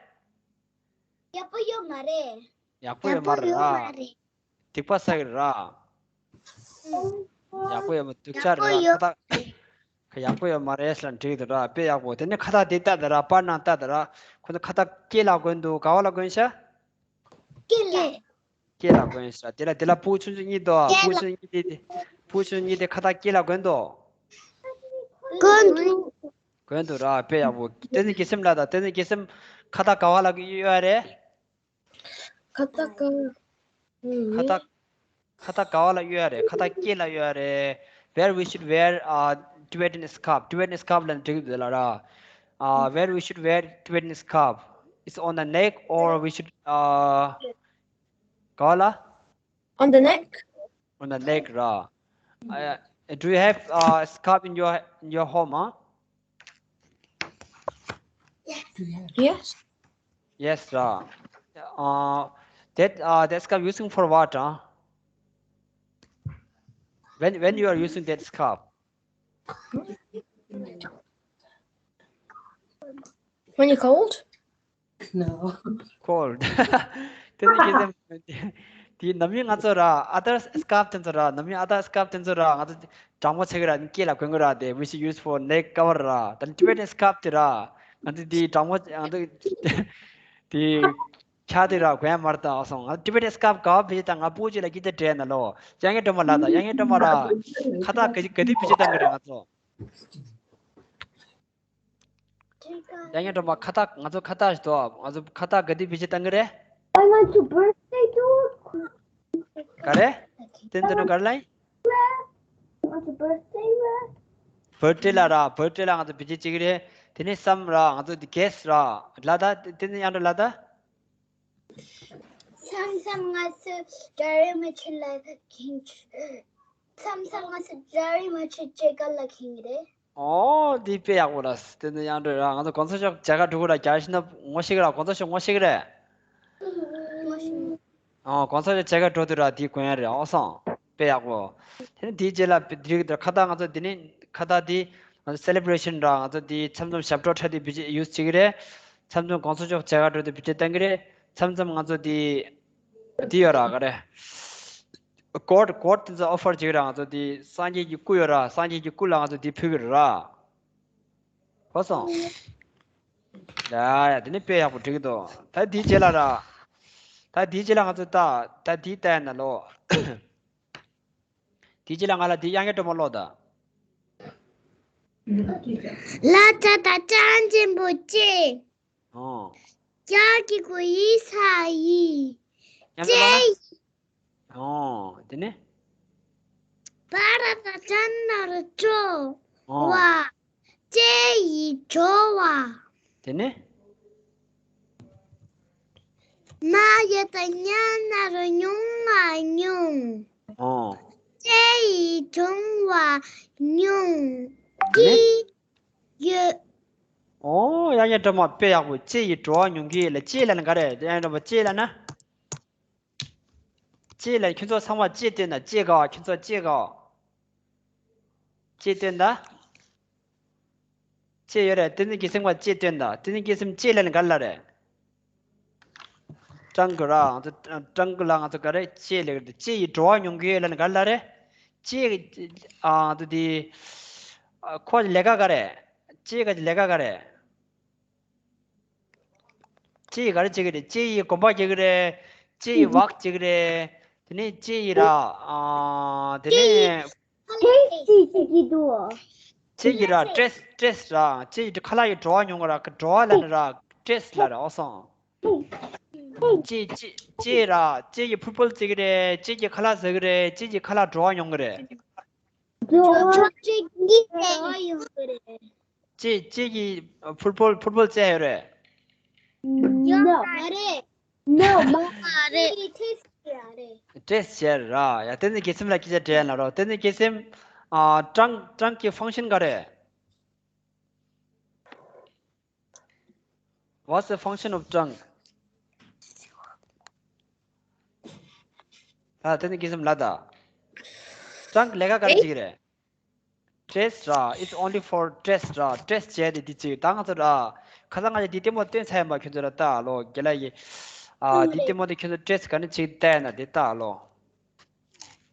ཡག་པོ་ཡོད་མ་རེད། ཡག་པོ་ཡོད་མ་རེད་ར། སྡིག་པ་བསགས་ཀྱི་རེད་ར། ཡག་པོ་ཡོད་མ། སྡུག་ཅག་རེད་ར། ཁ་བཏགས་ཁ་ཡག་པོ་ཡོད་མ་རེད་ཟེར་ན་འགྲིག་འདུག་ར། དཔེ་ཡག་པོ། དེ་ནས་ཁ་བཏགས་དེ་ལྟ་ད་ར། པར་ནང་ལྟ་ད་ར། ཁོ་ཚོ་ཁ་བཏགས་སྐེ་ལ་གོན་འདུག་ག་བ་ལ་གོན་ཤག་སྐེ་ལ། སྐེ་ལ་གོན་ཤག་དེ་ལ་དེ་ལ་སྤུ་གུ་ཆུང་ཆུང་གཉིས་འདུག་སྤུ་གུ་ཆུང་ཆུང་གཉིས་དེ། སྤུ་གུ་ཆུང་ཆུང་གཉིས་དེ་ཁ་བཏགས་སྐེ་ལ་གོན་འདུག་གོན་འདུག་གོན་འདུག་ར། དཔེ་ཡག་པོ། བསྟན་འཛིན་དགེ་སེམས་ལགས་དང་། བསྟན་འཛིན་དགེ་སེམས་ཁ་བཏགས་ག་བ་ལ་གཡོག་ཡ་རེད། ཁ་བཏགས་ག་ཁ་བཏགས་ཁ་བཏགས་ག་བ་ལ་གཡོག་ཡ་རེད། ཁ་བཏགས་སྐེ་ལ་གཡོག་ཡ་རེད། Where we should wear, uh, Tibetan scarf. Tibetan scarf ལབ་ན་འགྲིག་གི་འདུག་ལ་ར། Uh, where we should wear Tibetan scarf. It's on the neck or we should, uh, ག་བ་ལ། On the neck. On the neck ར། Uh, do you have, uh, scarf in your, in your home, huh? Yes. Yes, uh, uh, that, uh, that scarf using for what, huh? When, when you are using that scarf? When you're cold? No. Cold. དེ་ནི་དགེ་སེམས། དེ་ནམ་རྒྱུན་ང་ཚོ་ར་other scarf དེ་ཚོ་ར་ནམ་རྒྱུན་other scarf དེ་ཚོ་ར་ང་ཚོ་གྲང་མོ་ཆགས་ཀྱི་ར་སྐེ་ལ་གོན་གྱི་ར་དེ་which is used for neck cover ར། ད་Tibetan scarf དེ་ར་ང་ཚོ་དེ་གྲང་མོ་ང་ཚོ་དེ་ཆ་དེ་ར་གོན་ཡ་མ་རེད་ད། སོང་ང་Tibetan scarf ག་བ་བེད་སྤྱོད་བཏང་། ང་ཕྲུ་གུ་ཅིག་ལ་སྐད་ཆ་དྲིས་ན་ལོ། དབྱངས་སྒྲོལ་མ་ལགས་དང་། དབྱངས་སྒྲོལ་མ་ལགས་ཁ་བཏགས་ག་ག་དུས་བེད་སྤྱོད་བཏང་གི་རེད་ང་ཚོ། དབྱངས་སྒྲོལ་མ་ཁ་བཏགས་ང་ཚོ་ཁ་བཏགས་ཤིག་འདུག་ང་ཚོ་ཁ་བཏགས་ག་དུས་བེད་སྤྱོད་བཏང་གི་རེད། I want to birthday to ག་རེ། བསྟན་འཛིན་ནོ་ག་རེ་ལ་ཡིན། I want to birthday birthday ལ་ར་birthday ལ་ང་ཚོ་བེད་སྤྱོད་བྱེད་ཀྱི་རེད། དེ་ནས་some ར་ང་ཚོ་དེ་guest ར་ལ་ད་བསྟན་འཛིན་དབྱངས་སྒྲོལ་ལ་ད། མཚམས་མཚམས་ང་ཚོ་འདྲ་རེ་མ་ཆེ་ལ་ཁེངས། མཚམས་མཚམས་ང་ཚོ་འདྲ་རེ་མ་ཆེ་ཅེ་ག་ལ་ཁེངས་རེད། ཨོ་འདི་དཔེ་ཡག་པོ་ར། དེ་ནི་དབྱངས་སྒྲོལ་ར་ང་ཚོ་གོང་ས་མཆོག་མཇལ་ཁ་འགྲོ་གི་ར། རྒྱལ་ཕྱི་ན་ངོ་ཤེས་ཀྱི་ར། གོང་ས་མཆོག་ངོ་ཤེས་ཀྱི་རེད། ངོ་ཤེས། ཨོ་གོང་ས་མཆོག་མཇལ་ཁ་འགྲོ་དུས་ར་དེ་གོན་ཡ་རེད། ཨོ་སང་དཔེ་ཡག་པོ། དེ་ནི་དེའི་རྗེས་ལ་བི་འགྲིག་གི་འདུག་ཁ་བཏགས་ང་ཚོ་དེ་ནི་ཁ་བཏགས་དེ་ང་ཚོ་celebration ར་ང་ཚོ་དེ་མཚམས་མཚམས་ཞབས་བྲོ་འཁྲབ་དུས་བི་ཡུས་བྱེད་ཀྱི་རེད། མཚམས་མཚམས་གོང་ས་མཆོག་མཇལ་ཁ་འགྲོ་དུས་བི་ཡུས་བཏང་གི་རེད། མཚམས་མཚམས་ང་ཚོ་དེ་དེ་ཡོད་ར་ག་རེ། གོཌ་གོཌ་དེ་ཚོ་ཨོ་ཕར་བྱེད་ཀྱི་ར། ང་ཚོ་དེ་སངས་རྒྱས་ཀྱི་སྐུ་ཡོད་ར། སངས་རྒྱས་ཀྱི་སྐུ་ལ་ང་ཚོ་དེ་ཕུལ་གྱི་རེད་ར། གོ་སོང་། ཡ་ཡ་དེ་ནི་དཔེ་ཡག་པོ་འགྲིག་གི་འདུག་ད་དེའི་རྗེས་ལ་ར། ད་དེའི་རྗེས་ལ་ང་ཚོ་ད་ད་དེའི་ལྟ་ཡ་ན་ལོ། དེའི་རྗེས་ལ་ང་ལ་དེའི་དབྱངས་སྒྲོལ་མ་ཀློག་ད། ལ་ཏ་བཏགས་ལྕགས་འཛིན་པོ་ལྕེ། ཨོ། ལྕགས་ཀྱི་གུ་ཡི་ས་ཡི། ཡང་ལྕེ་ཡི། ཨོ། དེ་ནས། པ་ར་བཏགས་པ་ན་རོ་བྲོ་བ། ཨོ། ལྕེ་ཡི་བྲོ་བ། དེ་ནས། ན་ཡ་བཏགས་སྙ་ན་རོ་སྙུང་བ་སྙུང་། ཨོ། ལྕེ་ཡི་སྙུང་བ་སྙུང་། དེ་ནས། གི་ཡོད། ཨོ་ཡ་ཡ་སྒྲོལ་མ་དཔེ་ཡག་པོ། ལྕེ་ཡི་བྲོ་བ་སྙུང་གི་ཡོད་ལ། ལྕེ་ལབ་ན་ག་རེ། ཡ་ཡ་སྒྲོལ་མ་ལྕེ་ལབ་ན། ལྕེ་ལ་ཁྱོད་ཚོ་ཚང་མ་ལྕེ་སྟོན་ན། ལྕེ་ག་བ། ཁྱོད་ཚོ་ལྕེ་ག་བ། ལྕེ་སྟོན་ད། ལྕེ་ཡོད་རེད། བསྟན་འཛིན་དགེ་སེམས་ཀྱིས་ལྕེ་སྟོན་ད། བསྟན་འཛིན་དགེ་སེམས་ལྕེ་ལབ་ན་ག་རེ་ལབ་རེད། ཊང་གི་ར། ང་ཚོ་ཊང་གི་ལ་ང་ཚོ་ག་རེ་ལྕེ་ལབ་རེད། ལྕེ་ཡི་བྲོ་བ་མྱོང་གི་ཡོད་ལབ་ན་ག་རེ་ལབ་རེད། ལྕེ་ཨ་ང་ཚོ་དེ་ཨ་ཁོ་ལས་ཀ་ག་རེ། ལྕེ་ག་ལས་ཀ་ག་རེ། ལྕེ་ཡིས་ག་རེ་བྱེད་ཀྱི་རེད། ལྕེ་ཡིས་གོམ་པ་རྒྱག་གི་རེད། ལྕེ་ཡིས་ཝག་བྱེད་ཀྱི་རེད། དེ་ནས་ལྕེ་ཡིས་ར། ཨ། དེ་ནས། ཊེ་སི་ཊི་བྱེད་ཀྱི་འདུག་ལྕེ་ཡིས་ར་ཊེ་སི་ཊེ་སི་ར། ལྕེ་ཡིས་ཁ་ལག་གི་བྲོ་བ་མྱོང་གི་ར། བྲོ་བ་ལབ་ན་ར་ཊེ་སི་ཊི་ལབ་ར། ཨོ་སོང་། ལྕེ་ལྕེ་ལྕེ་ཡིས་ར། ལྕེ་ཡིས་ཕུཊ་བོལ་རྩེ་གི་རེད། ལྕེ་ཡིས་ཁ་ལག་ཟ་གི་རེད། ལྕེ་ཡིས་ཁ་ལག་བྲོ་བ་མྱོང་གི་རེད། བྲོ་བ་ཅིག་གིས་བྲོ་བ་ཡོང་གི་རེད། ལྕེ་ལྕེ་ཡིས་ཕུཊ་བོལ་ཕུཊ་བོལ་རྩེ་ཡོད་རེད། ཡོད་མ་རེད། ནོ་མ་རེད། ཊེ་སི་ཊི་རེད། ཊེ་སི་ཊི་བྱས་ར། ཡ་བསྟན་འཛིན་དགེ་སེམས་ལ་སྐད་ཆ་དྲིས་ན་རོ། བསྟན་འཛིན་དགེ་སེམས། ཨ། ཊང་ཊང་གི་ཕང་ཤན་ག་རེ། What's the function of tongue? ད་བསྟན་འཛིན་དགེ་སེམས་ལ་ད། ཊང་ལས་ཀ་ག་རེ་བྱེད་ཀྱི་རེད། ཊེ་སི་ཊི་ར། It's only for ཊེ་སི་ཊི་ར། ཊེ་སི་ཊི་བྱས་ཏེ་འདི་བྱེད། ད་ང་ཚོ་ར། ཁ་སང་ང་ཚོ་འདི་ལྟད་མོ་སྟོན་ཚར་ཡིན་པ། ཁྱོད་ཚོ་ར་ལྟ་ཨ་ལོ། རྒན་ལགས་ཀྱིས། ཨ། འདི་ལྟད་མོ་འདི་ཁྱོད་ཚོ་ཊེ་སི་ཊི་ག་ནས་བྱེད་ལྟ་ཡ་ན་འདི་ལྟ་ཨ་ལོ།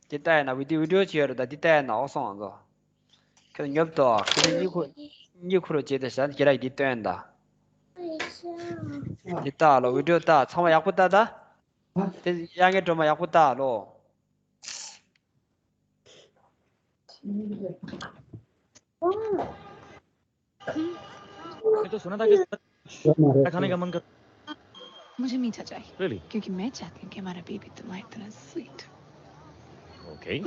འདི་ལྟ་ཡ་ན་བི་ཌིའོ་བི་ཌིའོ་ཅིག་ཡོད་རེད། ད་འདི་ལྟ་ཡ་ན་ཨོ་སོང་ང་ཚོ། ཁྱོད་ཚོ་ཉོབ་ཏོ། ཁྱོད་ཚོ་གཉིད་ཁུག་གཉིད་ཁུག་རོགས་བྱེད་དེ། ཞག་རྒན་ལགས་ཀྱིས་འདི་སྟོན་ཡ་ད། འདི་ལྟ་ཨ་ལོ། བི་ཌིའོ་ལྟ། ཚང་མ་ཡག་པོ་ལྟ་ད། དེ་དབྱངས་སྒྲོལ་མ་ཡག་པོ་ལྟ་ད་ཨ་ལོ། मैं तो सुना था कि खाने का मन कर मुझे मीठा चाहिए। Really? क्योंकि मैं चाहती हूँ कि हमारा बेबी तुम्हारी तरह स्वीट। ओके।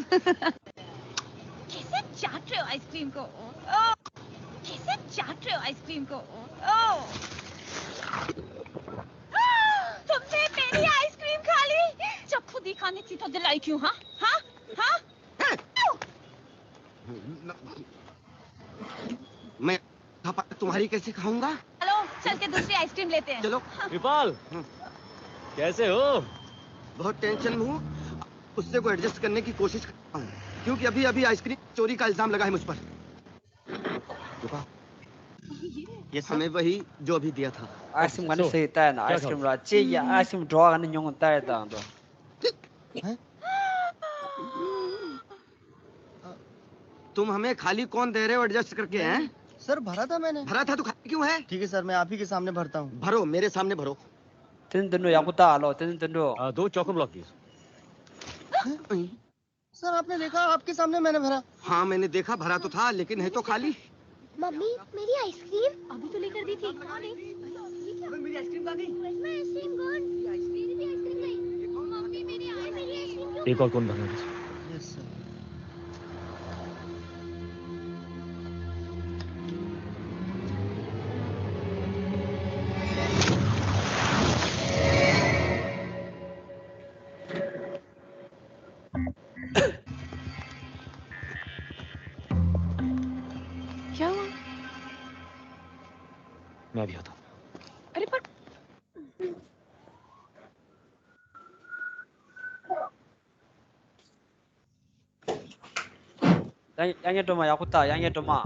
कैसे चाट रहे हो आइसक्रीम को? ओह! कैसे चाट रहे हो आइसक्रीम को? ओह! तुमने मेरी आइसक्रीम खा ली? जब खुद ही खानी थी तो दिलाई क्यों, हाँ? हाँ? हाँ? मैं पापा तुम्हारी कैसे खाऊंगा? चलो, चल के दूसरी आइसक्रीम लेते हैं। चलो। विपाल, हम्म। कैसे हो? बहुत टेंशन में हूँ। गुस्से को एडजस्ट करने की कोशिश कर रहा हूँ, क्योंकि अभी अभी आइसक्रीम चोरी का इल्जाम लगा है मुझ पर। विपाल, ये हमें वही जो अभी दिया था। आइसक्रीम खाने से ही तय ना, आइसक्रीम रा चाहिए, आइसक्रीम ड्रॉ करने न्यूंग तय था तो। हैं? तुम हमें खाली कौन दे रहे हो एडजस्ट करके, हैं? सर, भरा था मैंने। भरा था तो खाली क्यों है? ठीक है सर, मैं आप ही के सामने भरता हूँ। भरो, मेरे सामने भरो। ཏན་ཏན་འགྲོ་ཡག་པོ་ལྟ་ཨ་ལོ། ཏན་ཏན་འགྲོ། आ, दो चोको ब्लॉक प्लीज। सर, आपने देखा, आपके सामने मैंने भरा। हाँ, मैंने देखा, भरा तो था, लेकिन है तो खाली। मम्मी, मेरी आइसक्रीम। अभी तो लेकर दी थी। कहाँ गई? ये क्या? अबे, मेरी आइसक्रीम कहाँ गई? Where's my ice cream gone? मेरी भी आइसक्रीम गई। मम्मी, मेरी आइसक्रीम, मेरी आइसक्रीम क्यों? एक और कौन भरना है? Yes sir. क्या हुआ? मैं भी आता हूँ। अरे पर ཡང་ཡང་སྒྲོལ་མ་ཡག་པོ་ལྟ། ཡང་ཡང་སྒྲོལ་མ། ཨུམ།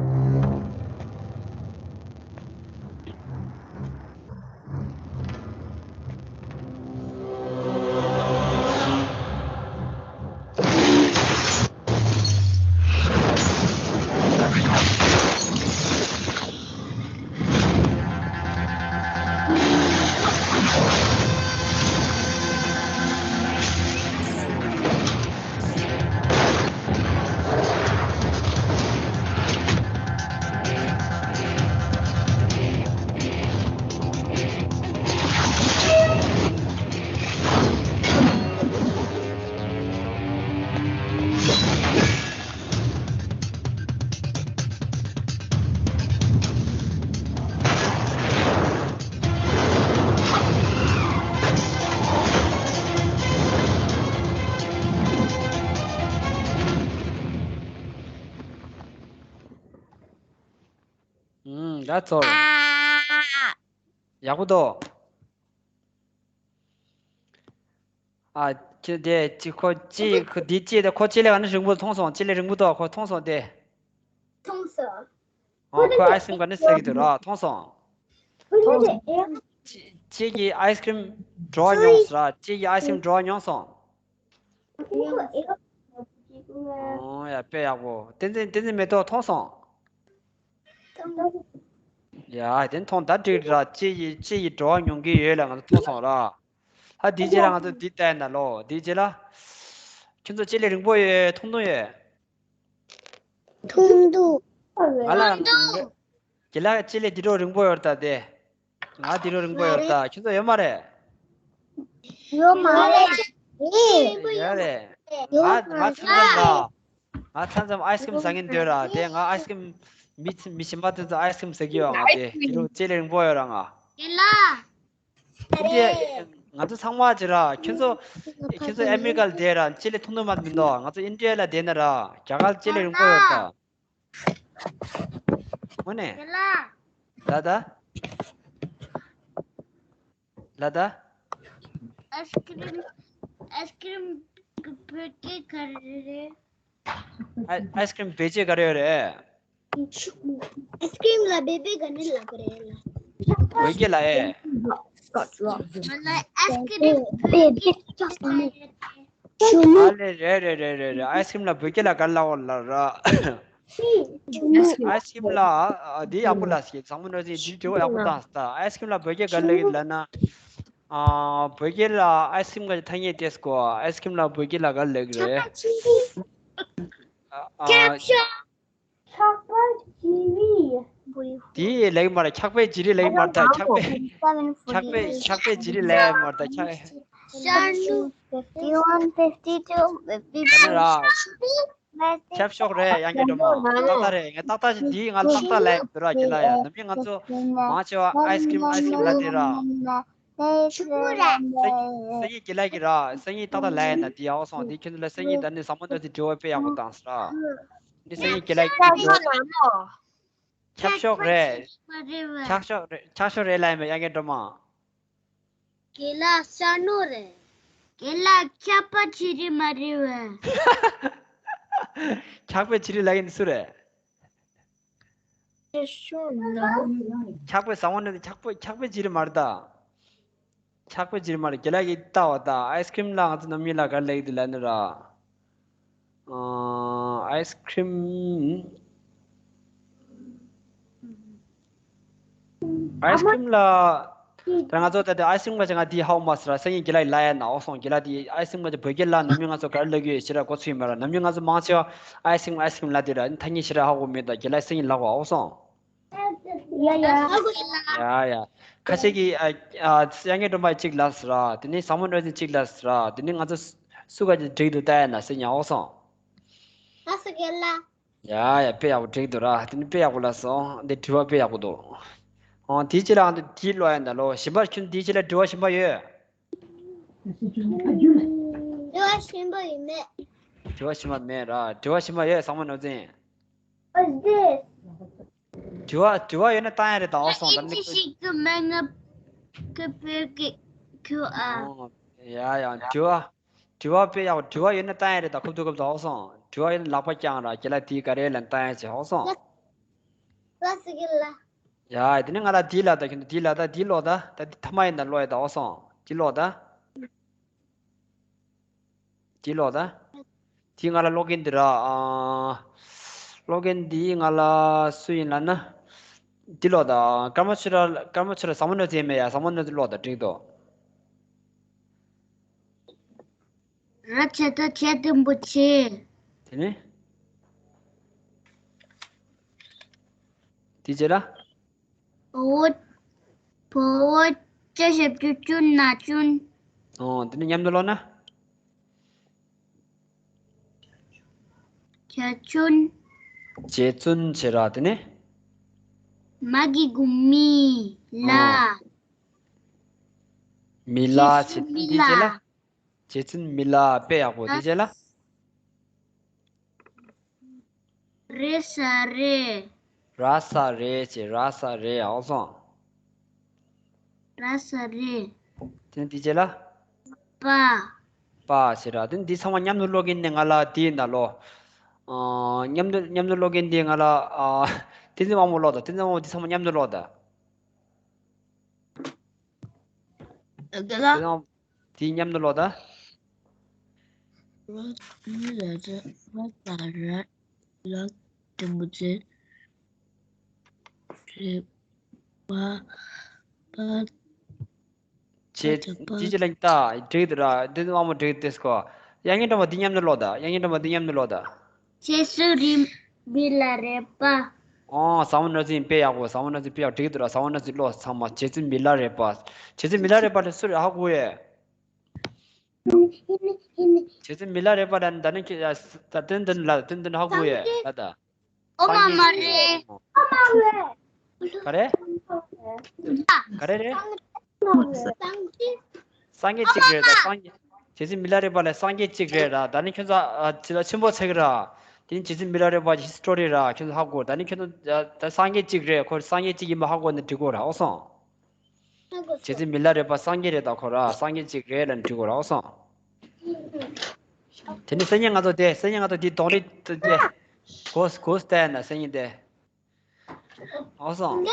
That's all. ཡག་པོ་འདུག་ཨ། ཁྱེད་དེ་ཅི་ཁོ་ཅི་ཁོ་འདི་ཅི་དེ་ཁོ་ཅི་ལས་ག་ནི་རིང་པོ་མཐོང་སོང་། ཅི་ལས་རིང་པོ་འདུག་ཁོ་མཐོང་སོང་དེ། མཐོང་སོང་། ཨ། ཁོ་ཨའི་སི་ཀྲིམ་ག་ནི་ཟ་གི་འདུག་ར། མཐོང་སོང་། མཐོང་སོང་། ཅི་ཅི་གི་ཨའི་སི་ཀྲིམ་འགྲོ་མྱོང་སོང་ར། ཅི་གི་ཨའི་སི་ཀྲིམ་འགྲོ་མྱོང་སོང་། ཨོ་ཡ། དཔེ་ཡག་པོ། བསྟན་འཛིན། བསྟན་འཛིན་མེ་ཏོག་མཐོང་སོང་། ཡ། དེ་མཐོང་། ད་འགྲིག་ར། ཅི་ཡི་ཅི་ཡི་འགྲོ་བ་མྱོང་གི་ཡོད་ལ་ང་ཚོ་མཐོང་སོང་ར། ཧ། དེའི་རྗེས་ལ་ང་ཚོ་འདི་བལྟས་ན་ལོ། དེའི་རྗེས་ལ་ཁྱོད་ཚོ་ཅི་ལས་རིང་པོ་ཡོད། ཐུང་ཐུང་ཡོད། ཐུང་ཐུང་། ང་ལ་ང་། དགེ་ལགས་ཅི་ལས་འདི་འགྲོ་རིང་པོ་ཡོད་ད་དེ། ང་འདི་འགྲོ་རིང་པོ་ཡོད་ད། ཁྱོད་ཚོ་ཡོད་མ་རེད། ཡོད་མ་རེད། ཡོད་རེད། ང་ང་མཚམས་མཚམས་ལ། ང་མཚམས་མཚམས་ཨའི་སི་ཀྲིམ་ཟ་མཁན་འདོད་ར། དེ་ང་ཨའི་སི་ཀྲིམ། མི་མི་གཞན་པ་དེ་ཚོ་ཨའི་སི་ཀྲིམ་ཟ་གི་ཡོད། ང་དེ་འདི་འགྲོ་ཅི་ལས་རིང་པོ་ཡོད་ར་ང་། དགེ་ལགས། ཨིན་ཌི་ཡ། ང་ཚོ་ཚང་མ་ཅི་ར། ཁྱོད་ཚོ་ཁྱོད་ཚོ་ཨ་མི་རི་ཀ་ལ་བསྡད་ར། ཅི་ལས་ཐུང་ཐུང་མ་མི་འདུག་ང་ཚོ་ཨིན་ཌི་ཡ་ལ་བསྡད་ན་ར། རྒྱ་གར་ཅི་ལས་རིང་པོ་ཡོད་ད། དངོས་གནས། ལ་ད། ལ་ད། ཨའི་སི་ཀྲིམ། ཨའི་སི་ཀྲིམ་བོད་སྐད་ག་རེ་རེད། ཨ། ཨའི་སི་ཀྲིམ་བོད་སྐད་ག་རེ་ཡོད་རེད། ཨའི་སི་ཀྲིམ་ལ་བོད་སྐད་ག་ནས་ལབ་དགོས་རེད་ལ། བོད་སྐད་ལ་ཨེ། ང་ལ་ཨའི་སི་ཀྲིམ་བོད་སྐད་ལ་རེད། ཨ་ལེ། རེད་རེད་རེད་རེད་རེད། ཨའི་སི་ཀྲིམ་ལ་བོད་སྐད་ལ་ག་རེ་ལབ་དགོས་ལབ་ར། ཨའི་སི་ཀྲིམ་ལ། ཨ། འདི་ཡག་པོ་ལ་ཞིག་བཟང་མོ་ནོར་ཅིག་འདི་དྲི་བ་ཡག་པོ་བཏང་ས། ཨའི་སི་ཀྲིམ་ལ་བོད་སྐད་ག་རེ་ལབ་ཀྱི་ལབ་ན། ཨ། བོད་སྐད་ལ་ཨའི་སི་ཀྲིམ་ག་ཐ་སྙད་བལྟས་སྐོ། ཨའི་སི་ཀྲིམ་ལ་བོད་སྐད་ལ་ག་རེ་ལབ་ཀྱི་རེད། ཨ། ཨ། འཁྱག་པའི་བྱི་རིལ། དེ་ལབ་ཀྱི་མ་རེད། འཁྱག་པའི་བྱི་རིལ་ལབ་ཀྱི་མ་རེད་ད། འཁྱག་པའི། འཁྱག་པའི། འཁྱག་པའི་བྱི་རིལ་ལབ་ཀྱི་མ་རེད་ད། འཁྱག་པའི། ཤར་ནུ། ད་ནི་ར། ཁྱབ་ཤོག་རེད། ཡང་བསྐྱར་འགྲོ་མ། ཏག་ཏག་རེད། ངས་ཏག་ཏག་ཅིག་འདི་ང་ཏག་ཏག་ལབ་ཡོད་ར། དགེ་ལགས་ཡ། ནམ་རྒྱུན་ང་ཚོ་མང་ཆེ་བ་ཨའི་སི་ཀྲིམ་ཨའི་སི་ཀྲིམ་ལབ་དེ་ར། ཆུ་མོ་རེད། སང་ཉིན་དགེ་ལགས་ཀྱིས་ར། སང་ཉིན་ཏག་ཏག་ལབ་ཡིན་ན་དེ་ཡག་སོང་། དེ་ཁྱོད་ཚོ་ལ་སང་ཉིན་ད་ནི་བཟང་མོ་འདུག་དེ་དྲི་བ་དཔེ་ཡག་པོ་བཏང་ས་ར། འདི་སང་ཉིན་དགེ་ལགས་ཀྱིས་དྲི་བ། ཁྱབ་ཤོག་རེད། ཁྱབ་ཤོག་རེད། ཁྱབ་ཤོག་རེད་ལབ་ཡིན་པ། ཡང་བསྐྱར་འགྲོ་མ། དགེ་ལགས་ཤར་ནུ་རེད། དགེ་ལགས་འཁྱག་པ་བྱི་རིལ་མ་རེད་བས། འཁྱག་པའི་བྱི་རིལ་ལབ་ཡིན་སུ་རེད། འཁྱག་པའི་བཟང་བོ་ནི་འཁྱག་པ། འཁྱག་པའི་བྱི་རིལ་མ་རེད་ད། ཆག་པོ་ཅིག་མ་རེད། རྒན་ལགས་ཀྱིས་ལྟ་བ་ད། ཨའི་སི་ཁི་རིམ་ལ་ང་ཚོ་ནམ་རྒྱུན་ལ་ག་རེ་ལབ་ཀྱི་འདུག་ལབ་ན་ར། ཨ། ཨའི་སི་ཁི་རིམ། ཨའི་སི་ཁི་རིམ་ལ། ད་ང་ཚོ་ད་ལྟ་ཨའི་སི་ཁི་རིམ་ག་ཅིག་ང་འདི་ཧ་གོ་མ་སོང་ར། སང་ཉིན་རྒན་ལགས་ལ་ཡ་ན་ཨོ་སོང་། རྒན་ལགས་འདི་ཨའི་སི་ཁི་རིམ་ག་ཅིག་བོད་སྐད་ལ་ནམ་རྒྱུན་ང་ཚོ་ག་རེ་ལབ་ཀྱི་ཡོད་ཤེས་ར་གོ་ཚོད་ཡིན་མ་ར། ནམ་རྒྱུན་ང་ཚོ་མང་ཆེ་བ་ཨའི་སི་ཁི་རིམ་ཨའི་སི་ཁི་རིམ་ལབ་དེ་ར། ཐ་སྙད་ཤེས་ར་ཧ་གོ་མེད་ད། རྒན་ལགས་སང་ཉིན་ལབ་གོ་ཨོ་སོང་། ཡ་ཡ། ཡ་ཡ། ཁ་ཤས་ཀྱིས་ཨ་ཨ་དབྱངས་སྒྲོན་སྒྲོལ་མ་གཅིག་ལབ་སོང་ར། དེ་ནས་བཟང་མོ་ནོར་འཛིན་གཅིག་ལབ་སོང་ར། དེ་ནས་ང་ཚོ་སུ་ག་ཅིག་འགྲིག་འདུག་ལྟ་ཡ་ན་སང་ཉིན་ཨོ་སོང་། ཡ་ཡ། དཔེ་ཡག་པོ་འགྲིག་འདུག་ར། དེ་ནི་དཔེ་ཡག་པོ་ལབ་སོང་། འདི་དྲི་བ་དཔེ་ཡག་པོ་འདུག་ཨང་། དེའི་རྗེས་ལ་ཨང་། འདི་ཀློག་ཡ་ན་ལོ། གཞན་པ་ཁྱོད་དེའི་རྗེས་ལ་དྲི་བ་གཞན་པ་ཡོད། དྲི་བ་གཞན་པ་ཡོད་མེད། དྲི་བ་གཞན་པ་མེད་ར། དྲི་བ་གཞན་པ་ཡོད། བཟང་མོ་ནོར་འཛིན། What's this? དྲི་བ་དྲི་བ་ཡོད་ན་བཏང་ཡ་རེད་ད། ཨོ་སོང་། ད་ཨིན་ནི་ཇི་ཞིག་ཏུ་མེད་ང་ཁ་བོད་ཀྱི་ཁུ་ཨ། ཨོ། ཡ་ཡ། དྲི་བ། དྲི་བ་དཔེ་ཡག་པོ། དྲི་བ་ཡོད་ན་བཏང་ཡ་རེད་ད། ཁུབ་ཐུབ་ཁུབ་ཐུབ། ཨོ་སོང་། དྲི་བ་ཡོད་ན་ལག་པ་བརྐྱངས་ར། རྒན་ལགས་དེའི་ག་རེ་ལབ་ན་བཏང་ཡ་བྱེད། ཨོ་སོང་། ལ་སི་གི་ལ། ཡ། དེ་ནི་ང་ལ་དེའི་ལ་ད། ཁྱོད་དེའི་ལ་ད། དེའི་ཀློག་ད། ད་དེ་ཐ་མ་ཡིན་ན་ཀློག་ཡ་ད། ཨོ་སོང་། དེའི་ཀློག་ད། དེའི་ཀློག་ད། དེའི་ང་ལ་ཀློག་མཁན་འདི་ར། ཨ། ཀློག་མཁན་འདི་ང་ལ་སུ་ཡིན་ལབ་ན། དེའི་ཀློག་ད། ཀརྨ་ཆོས་གྲགས། ཀརྨ་ཆོས་གྲགས། བཟང་མོ་ནོར་འཛིན་མེད་ཡ། བཟང་མོ་ནོར་འཛིན་ཀློག་ད། འགྲིག་འདུག་ར་ཆེ་ད་ཆེ་དུམ་བུ་ཆེ། དེ་ནས། དེའི་རྗེས་ལ། བོ་བོ་ཅ་ཞབས་ཀྱུ་ཅུན་ན་ཅུན། ཨོ། དེ་ནས་མཉམ་དུ་ཀློག་ན། བྱ་ཅུན། བྱེད་བཙུན་བྱེད་ར། དེ་ནས། མ་གི་གུ་མི་ལ། ཨོ། མི་ལ། བྱེད་བྱེད་བཙུན་མི་དེའི་རྗེས་ལ། ལ། བྱེད་བཙུན་མི་ལ། དཔེ་ཡག་པོ། དེའི་རྗེས་ལ། རེ་ས་རེ། ར་ས་རེ་བྱེད། ར་ས་རེ། ཨོ་སོང་། ར་ས་རེ། དེ་ནས་དེའི་རྗེས་ལ། པ། པ་བྱེད་ར། དེ་ནས་འདི་ཚང་མ་མཉམ་དུ་ཀློག་མཁན་ནི་ང་ལ་དེའི་ནང་ལོ། ཨ། མཉམ་དུ་མཉམ་དུ་ཀློག་མཁན་དེ་ང་ལ། ཨ། བསྟན་འཛིན་དབང་མོ་ཀློག་ད། བསྟན་འཛིན་དབང་མོ་འདི་ཚང་མ་མཉམ་དུ་ཀློག་ད། དེ་ལ། དེ་མཉམ་དུ་ཀློག་ད། ར་ས་ར་ལ་དུམ་བུ་ཅན། རེ་པ་པ། བྱེད། པ་ཅ་པ། དེའི་རྗེས་ལ་ད། འགྲིག་འདུག་ར། འདི་དབང་མོ་འགྲིག་འདུག་གོ། དབྱངས་སྙན་སྒྲོན་མ་འདི་མཉམ་དུ་ཀློག་ད། དབྱངས་སྙན་སྒྲོན་མ་འདི་མཉམ་དུ་ཀློག་ད། བྱེད་བཙུན་རེ་མི་ལ་རེ་པ། ཨོ། བཟང་མོ་ནོར་འཛིན་དཔེ་ཡག་པོ། བཟང་མོ་ནོར་འཛིན་དཔེ་ཡག་པོ། འགྲིག་འདུག་ར། བཟང་མོ་ནོར་འཛིན་ཀློག་ཚང་མ། བྱེད་བཙུན་མི་ལ་རེ་པ། བྱེད་བཙུན་མི་ལ་རེ་པ་དེ་སུ་རེད། ཧ་གོ་ཡས། བྱེད་བཙུན་མི་ལ་རེ་པ་ལ་ད་ནི་ཁྱེད་ད་ཏན་ཏན་ལ་ཏན་ཏན་ཧ་གོ་ཡས་ལ་ད། ཨོ་མ་མ་རེད། ག་རེ། ག་རེ་རེད། སངས་རྒྱས་གཅིག་རེད་ད། སངས་རྒྱས། བྱེད་བཙུན་མི་ལ་རེ་པ་ལ་སངས་རྒྱས་གཅིག་རེད་ད། ད་ནི་ཁྱོད་ཚོ་ཨ་ཚེ་ལ་ཆེན་པོ་ཚེ་གི་ར། དེ་ནི་བྱེད་བཙུན་མི་ལ་རེ་པ་ཧི་སི་ཊོ་རི་ར། ཁྱོད་ཚོ་ཧ་གོ། ད་ནི་ཁྱོད་ཚོ་ད་སངས་རྒྱས་གཅིག་རེད། ཁོ་སངས་རྒྱས་གཅིག་ཡིན་པ་ཧ་གོ་ནི་འགྲིག་གོ་ར། ཨོ་སོང་། བྱེད་བཙུན་མི་ལ་རེ་པ་སངས་རྒྱས་རེད་ད། ཁོ་ར་སངས་རྒྱས་གཅིག་རེད་ལབ་འགྲིག་གོ་ར། ཨོ་སོང་། དེ་ནི་སང་ཉིན་ང་ཚོ་དེ། སང་ཉིན་ང་ཚོ་དེ་གདོང་རིས་དེ་གོ་གོ་བལྟས་ན་སང་ཉིན་དེ། ཨོ་སོང་།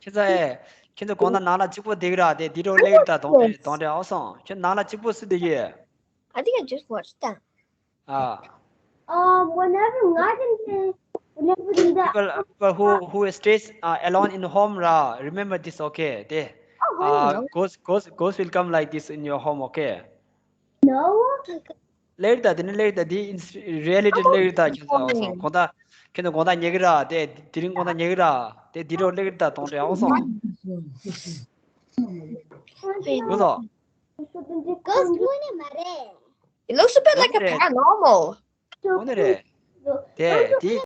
ཁྱེད་ཚོ་ཨེ། ཁྱེད་ཚོ་དགོང་དག་ནང་ལ་གཅིག་པོ་བསྡད་ཀྱི་ར། དེ་དེ་རུ་སླེབས་ཀྱི་ར། གདོང་རིས་གདོང་རིས། ཨོ་སོང་། ཁྱེད་ནང་ལ་གཅིག་པོ་སུ་བསྡད་ཀྱི་ཡོད། I think I just watched that. Ah. Uh, whenever Martin says, whenever do that. People, people who, who stays uh, alone in home, ra, remember this, okay? They, uh, ghost, ghost, ghost will come like this in your home, okay? No. Later, then later, the in reality, later, ཁྱོད་ཚོ་དགོང་དག་ཁྱོད་ཚོ་དགོང་དག་ཉལ་གི་ར། དེ་དེ་རིང་དགོང་དག་ཉལ་གི་ར། དེ་དེ་རུ་སླེབས་གི་ར། གདོང་རིས། ཨོ་སོང་། གོ་སོང་། Ghost ཀུན་ནས་མ་རེད། It looks a bit like a paranormal. འོ་ནི་རེད། དེ་དེ་